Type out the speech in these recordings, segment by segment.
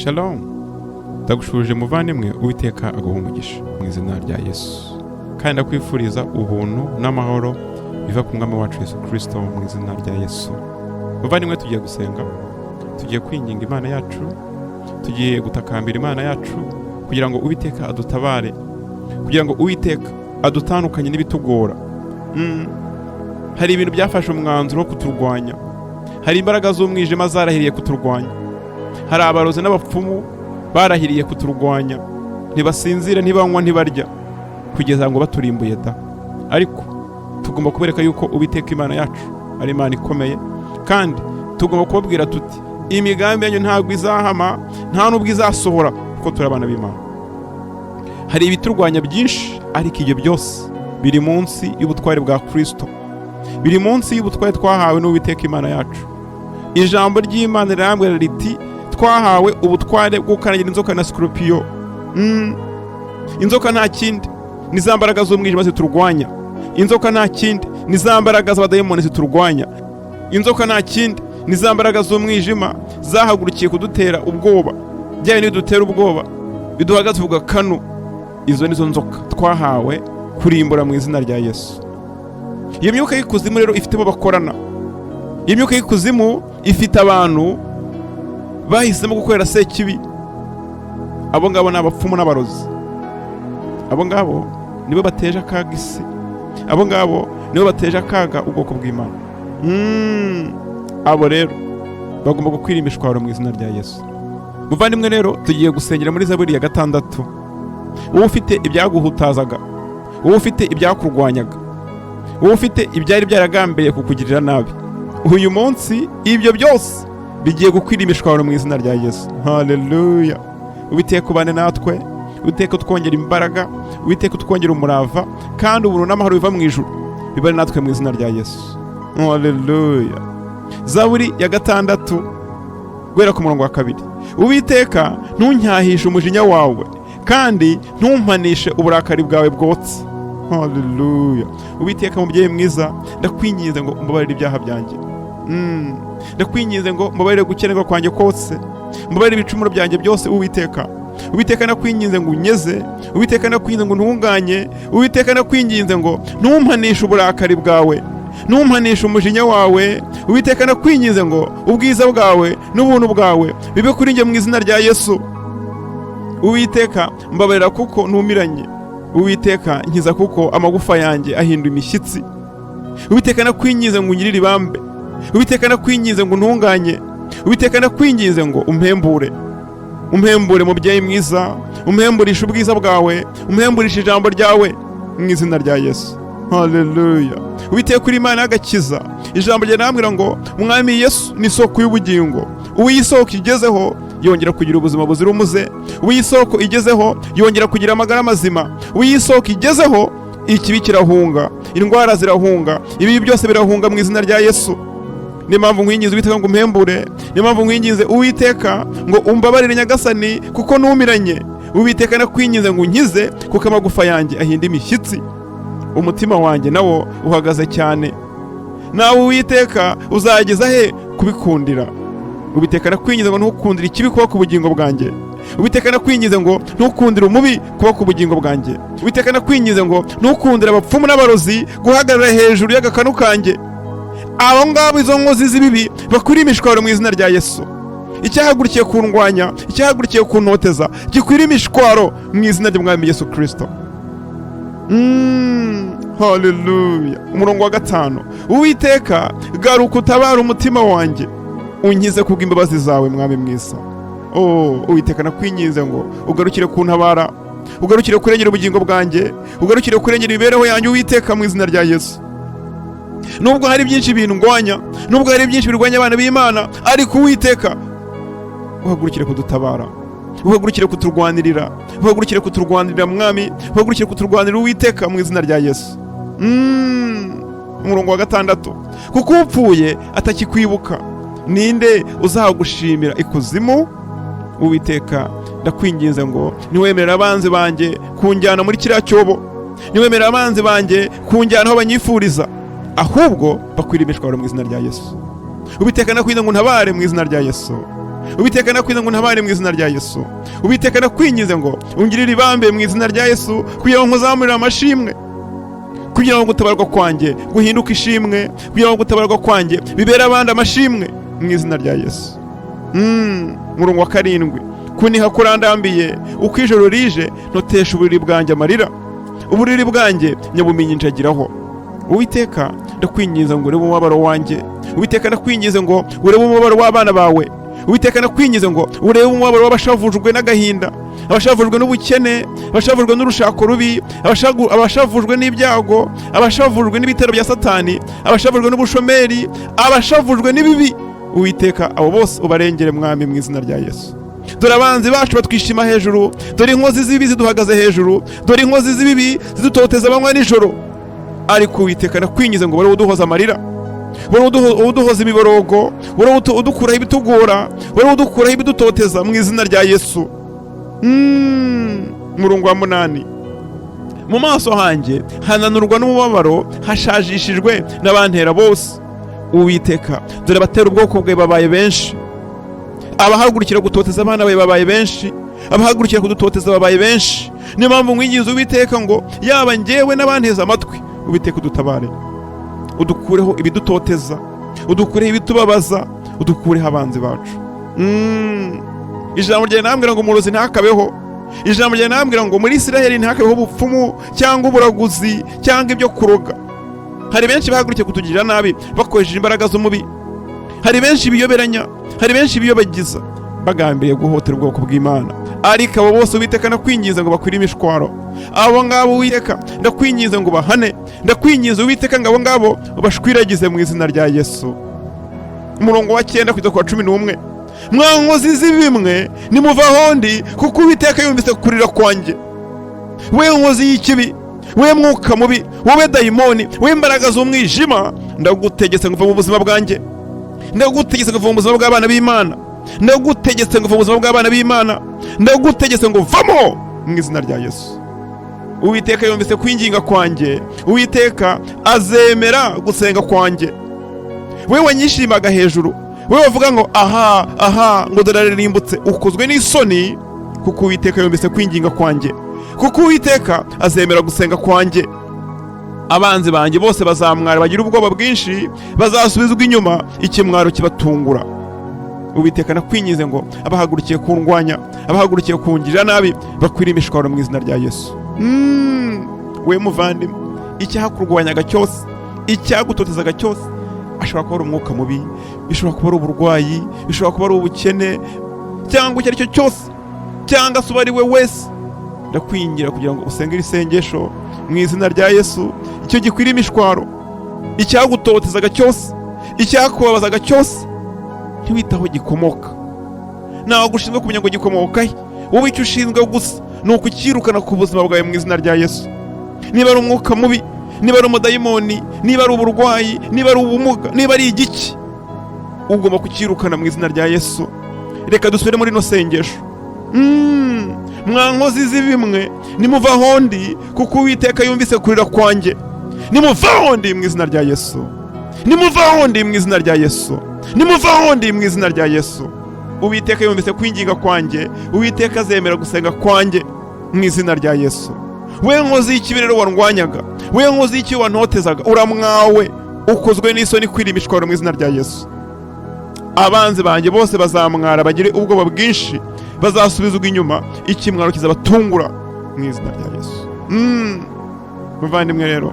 Shalom, ndagushuje muvandimwe. Uwiteka aguha umugisha mu izina rya Yesu, kandi ndakwifuriza ubuntu n'amahoro biva ku Mwami wacu Yesu Kirisito mu izina rya Yesu. Muvandimwe, tugiye gusenga, tugiye kwinginga Imana yacu, tugiye gutakambira Imana yacu kugira ngo Uwiteka adutabare, kugira ngo Uwiteka adutandukanye n'ibitugora. Hari ibintu byafashe umwanzuro wo kuturwanya, hari imbaraga z'umwijima zarahiriye kuturwanya, hari abarozi n'abapfumu barahiriye kuturwanya. Ntibasinzira, ntibanywa, ntibarya kugeza ngo baturimbuye da. Ariko tugomba kubereka yuko Uwiteka Imana yacu ari Imana ikomeye, kandi tugomba kubabwira tuti: "Imigambi yanyu ntabwo izahama, nta n'ubwo izasohora, kuko turi abana b'Imana." Hari ibiturwanya byinshi, ariko ibyo byose biri munsi y'ubutware bwa Kristo, biri munsi y'ubutware twahawe n'Uwiteka Imana yacu. Ijambo ry'Imana rirambwira riti: "Twahawe ubutware bwo gukandagira inzoka na sikorupiyo." Inzoka nta kindi, ni za mbaraga z'umwijima ziturwanya. Inzoka nta kindi, ni za mbaraga z'abadayimoni ziturwanya. Inzoka nta kindi, ni za mbaraga z'umwijima zahagurukiye kudutera ubwoba. Bya bintu bidutera ubwoba, biduhagaze ku gakanu, izo nizo nzoka twahawe kurimbura mu izina rya Yesu. Iyo myuka y'ikuzimu rero ifite abo bakorana. Iyo myuka y'ikuzimu ifite abantu bahisemo gukorera Sekibi. Abo ngabo ni abapfumu n'abarozi. Abo ngabo nibo bateje akaga isi. Abo ngabo nibo bateje akaga ubwoko bw'Imana. Abo rero bagomba gukwira imishwaro mu izina rya Yesu. Muvandimwe rero, tugiye gusengera muri Zaburi ya 6. Wowe ufite ibyaguhutazaga, wowe ufite ibyakurwanyaga, wowe ufite ibyari byaragambiriye kukugirira nabi, uyu munsi ibyo byose bigiye gukwira imishwaro mu izina rya Yesu. Haleluya! Uwiteka ubane natwe, Uwiteka utwongera imbaraga, Uwiteka utwongera umurava, kandi ubuntu n'amahoro biva mu ijuru bibane natwe mu izina rya Yesu. Haleluya! Zaburi ya 6, guhera ku murongo wa 2: "Uwiteka, ntunyahishe umujinya wawe, kandi ntumpanishe uburakari bwawe bwotse." Haleluya! Uwiteka mubyeyi mwiza, ndakwinginze ngo umbabarire ibyaha byanjye. Ndakwinginze ngo mbabarire gukenerwa kwanjye kose, mbabarire ibicumuro byanjye byose. Uwiteka, Uwiteka, ndakwinginze ngo unyeze. Uwiteka, ndakwinginze ngo untunganye. Uwiteka, ndakwinginze ngo ntumpanishe uburakari bwawe, ntumpanishe umujinya wawe. Uwiteka, ndakwinginze ngo ubwiza bwawe n'ubuntu bwawe bibe kuri njye mu izina rya Yesu. Uwiteka, mbabarira kuko numiranye. Uwiteka, nkiza kuko amagufa yanjye ahinda imishyitsi. Uwiteka, ndakwinginze ngo ungirire ibambe. Uwiteka, ndakwinginze ngo untunganye. Uwiteka, ndakwinginze ngo umpembure, umpembure mubyeyi mwiza, umpemburishe ubwiza bwawe, umpemburishe ijambo ryawe mu izina rya Yesu. Haleluya! Uwiteka, uri Imana y'agakiza. Ijambo ryawe rirambwira ngo Umwami Yesu ni isoko y'ubugingo. Uwo iyi soko igezeho yongera kugira ubuzima buzira umuze. Uwo iyi soko igezeho yongera kugira amagara mazima. Uwo iyi soko igezeho, ikibi kirahunga, indwara zirahunga, ibibi byose birahunga mu izina rya Yesu. Niyo mpamvu nkwinginze, Uwiteka, ngo umpembure. Niyo mpamvu nkwinginze, Uwiteka, ngo umbabarire Nyagasani, kuko numiranye. Uwiteka, nakwinginze ngo unkize kuko amagufa yanjye ahinda imishyitsi, umutima wanjye nawo uhagaze cyane. Nawe Uwiteka, uzageza he kubikundira? Uwiteka, nakwinginze ngo ntukundire ikibi kuba ku bugingo bwanjye. Uwiteka, nakwinginze ngo ntukundire umubi kuba ku bugingo bwanjye. Uwiteka, nakwinginze ngo ntukundire abapfumu n'abarozi guhagarara hejuru y'agakanu kanjye. Abo ngabo, izo nkozi z'ibibi, bakwira imishwaro mu izina rya Yesu. Icyahagurukiye kundwanya, icyahagurukiye kuntoteza, gikwira imishwaro mu izina ry'Umwami Yesu Kirisito. Haleluya! Umurongo wa 5: "Uwiteka, garuka utabara umutima wanjye, unkize kubw'imbabazi zawe, Mwami mwiza." Oh, Uwiteka, nakwinginze ngo ugarukire kuntabara, ugarukire kurengera ubugingo bwanjye, ugarukire kurengera imibereho yanjye, Uwiteka, mu izina rya Yesu. Nubwo hari byinshi bindwanya, nubwo hari byinshi birwanya abana b'Imana, ariko Uwiteka, uhagurukire kudutabara, uhagurukire kuturwanirira, uhagurukire kuturwanirira Mwami, uhagurukire kuturwanirira, Uwiteka, mu izina rya Yesu. Umurongo wa 6: "Kuko upfuye atakikwibuka, ninde uzagushimira ikuzimu?" Uwiteka, ndakwinginze ngo ntiwemerere abanzi banjye kunjyana muri kiriya cyobo, ntiwemerere abanzi banjye kunjyana aho banyifuriza, ahubwo bakwira imishwaro mu izina rya Yesu. Uwiteka, ndakwinginze ngo ntabare mu izina rya Yesu. Uwiteka, ndakwinginze ngo untabare mu izina rya Yesu. Uwiteka, ndakwinginze ngo ungirire ibambe mu izina rya Yesu, kugira ngo nkuzamurire amashimwe, kugira ngo gutabarwa kwanjye guhinduke ishimwe, kugira ngo gutabarwa kwanjye bibere abandi amashimwe mu izina rya Yesu. Murongo wa 7: kuniha kurandambiye, uko ijoro rije ntotesha uburiri bwanjye amarira, uburiri bwanjye nyabuminjagiraho. Uwiteka, ndakwinginze ngo urebe umubabaro wanjye. Uwiteka, ndakwinginze ngo urebe umubabaro w'abana bawe. Uwiteka, ndakwinginze ngo urebe umubabaro w'abashavujwe n'agahinda, abashavujwe n'ubukene, abashavujwe n'urushako rubi, abashavujwe n'ibyago, abashavujwe n'ibitero bya Satani, abashavujwe n'ubushomeri, abashavujwe n'ibibi. Uwiteka, abo bose ubarengere, Mwami, mu izina rya Yesu. Dore abanzi bacu batwishima hejuru, dore inkozi z'ibibi ziduhagaze hejuru, dore inkozi z'ibibi zidutoteza amanywa nijoro. Ariko Uwiteka, ndakwinginze ngo bari uduhoza amarira, bari uduhoza imiborogo, bari udukuraho ibitugora, bari udukuraho ibidutoteza mu izina rya Yesu. Murongo wa 8: mu maso hanjye hananurwa n'umubabaro, hashajishijwe n'abantera bose. Uwiteka, dore abatera ubwoko bwe babaye benshi, abahagurukira gutoteza abana bawe babaye benshi, abahagurukira kudutoteza babaye benshi. Niyo mpamvu mwinginze Uwiteka ngo yaba njyewe n'abanteza amatwi, Uwiteka, udutabare, udukureho ibidutoteza, udukureho ibitubabaza, udukureho abanzi bacu. Ijambo ryawe nambwira ngo umurozi ntakabeho. Ijambo ryawe nambwira ngo muri Isiraheli ntihakabeho ubupfumu cyangwa uburaguzi cyangwa ibyo kuroga. Hari benshi bahagurukiye kutugirira nabi bakoresheje imbaraga z'umubi. Hari benshi biyoberanya, hari benshi biyobagiza bagambiriye guhotera ubwoko bw'Imana. Ariko abo bose, Uwiteka, ndakwinginze ngo bakwire imishwaro. Abo ngabo, Uwiteka, ndakwinginze ngo bahane. Ndakwinginze, Uwiteka, ngo abo ngabo ubashwiragize mu izina rya Yesu. Umurongo wa 9 kugeza ku wa 11: mwa nkozi z'ibimwe, nimuva aho ndi, kuko Uwiteka yumvise kurira kwanjye. We nkozi y'ikibi, we mwuka mubi, wowe dayimoni, we imbaraga z'umwijima, ndagutegetse ngo uve mu buzima bwanjye. Ndagutegetse ngo uve mu buzima bw'abana b'Imana. Ndagutegetse ngo uve mu buzima bw'abana b'Imana. Ndagutegetse ngo vamo mu izina rya Yesu. Uwiteka yumvise kwinginga kwanjye, Uwiteka azemera gusenga kwanjye. We wanyishimaga hejuru, we wavuga ngo aha aha, ngo dore ararimbutse, ukozwe n'isoni, kuko Uwiteka yumvise kwinginga kwanjye, kuko Uwiteka azemera gusenga kwanjye. Abanzi banjye bose bazamwara bagira ubwoba bwinshi, bazasubizwa inyuma, ikimwaro kibatungura. Uwiteka, nakwinginze ngo abahagurukiye kundwanya, abahagurukiye kungirira nabi, bakwire imishwaro mu izina rya Yesu. We muvandimwe, icyakurwanyaga cyose, icyagutotezaga cyose, ashobora kuba ari umwuka mubi, bishobora kuba ari uburwayi, bishobora kuba ari ubukene, cyangwa icyo ari cyo cyose, cyangwa se uwo ari we wese, ndakwingira kugira ngo usenge iri sengesho mu izina rya Yesu. Icyo gikwira imishwaro, icyagutotezaga cyose, icyakubabazaga cyose, ntiwite aho gikomoka. Ntabwo ushinzwe kumenya ngo gikomoka he. Wowe icyo ushinzwe gusa ni ukukirukana ku buzima bwawe mu izina rya Yesu. Niba ari umwuka mubi, niba ari umudayimoni, niba ari uburwayi, niba ari ubumuga, niba ari igiki, ugomba kukirukana mu izina rya Yesu. Reka dusubire muri ino sengesho. Mwa nkozi z'ibimwe, nimuva aho ndi, kuko Uwiteka yumvise kurira kwanjye. Nimuva aho ndi mu izina rya Yesu. Nimuva aho ndi mu izina rya Yesu. Nimuva aho ndi mu izina rya Yesu. Uwiteka yumvise kwinginga kwanjye, Uwiteka azemera gusenga kwanjye mu izina rya Yesu. We nkozi y'ikibi rero wandwanyaga, we nkozi y'ikibi wantotezaga, uramwawe, ukozwe n'isoni, kwira imishwaro mu izina rya Yesu. Abanzi banjye bose bazamwara bagire ubwoba bwinshi, bazasubizwa inyuma, ikimwaro kizabatungura mu izina rya Yesu. Muvandimwe rero,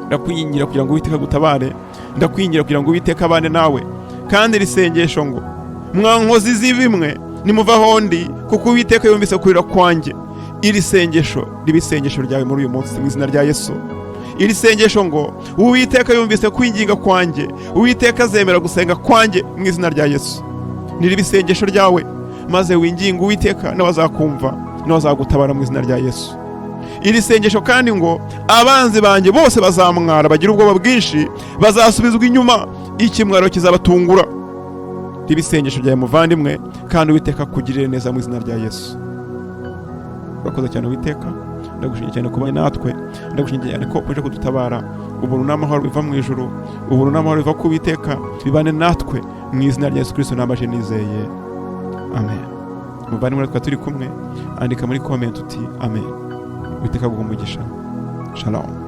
ndakwingingira kugira ngo Uwiteka agutabare. Ndakwingingira kugira ngo Uwiteka abane nawe. Kandi iri sengesho ngo mwa nkozi z'ibimwe, nimuva aho ndi, kuko Uwiteka yumvise kurira kwanjye, iri sengesho riba isengesho ryawe muri uyu munsi mu izina rya Yesu. Iri sengesho ngo Uwiteka yumvise kwinginga kwanjye, Uwiteka azemera gusenga kwanjye mu izina rya Yesu, niriba isengesho ryawe, maze winginge Uwiteka, nawe azakumva, nawe azagutabara mu izina rya Yesu. Iri sengesho kandi ngo abanzi banjye bose bazamwara bagira ubwoba bwinshi, bazasubizwa inyuma, ikimwaro kizabatungura, riba isengesho ryawe, muvandimwe, kandi Uwiteka akugirire neza mu izina rya Yesu. Urakoze cyane, Uwiteka. Ndagushimiye cyane kuba natwe. Ndagushimiye cyane ko uje kudutabara. Ubuntu n'amahoro biva mu ijuru, ubuntu n'amahoro biva ku Uwiteka bibane natwe mu izina rya Yesu Kristo. Nambaje nizeye. Amen. Muvandimwe, twari turi kumwe. Andika muri comment uti "Amen". Uwiteka aguhe umugisha. Shalom.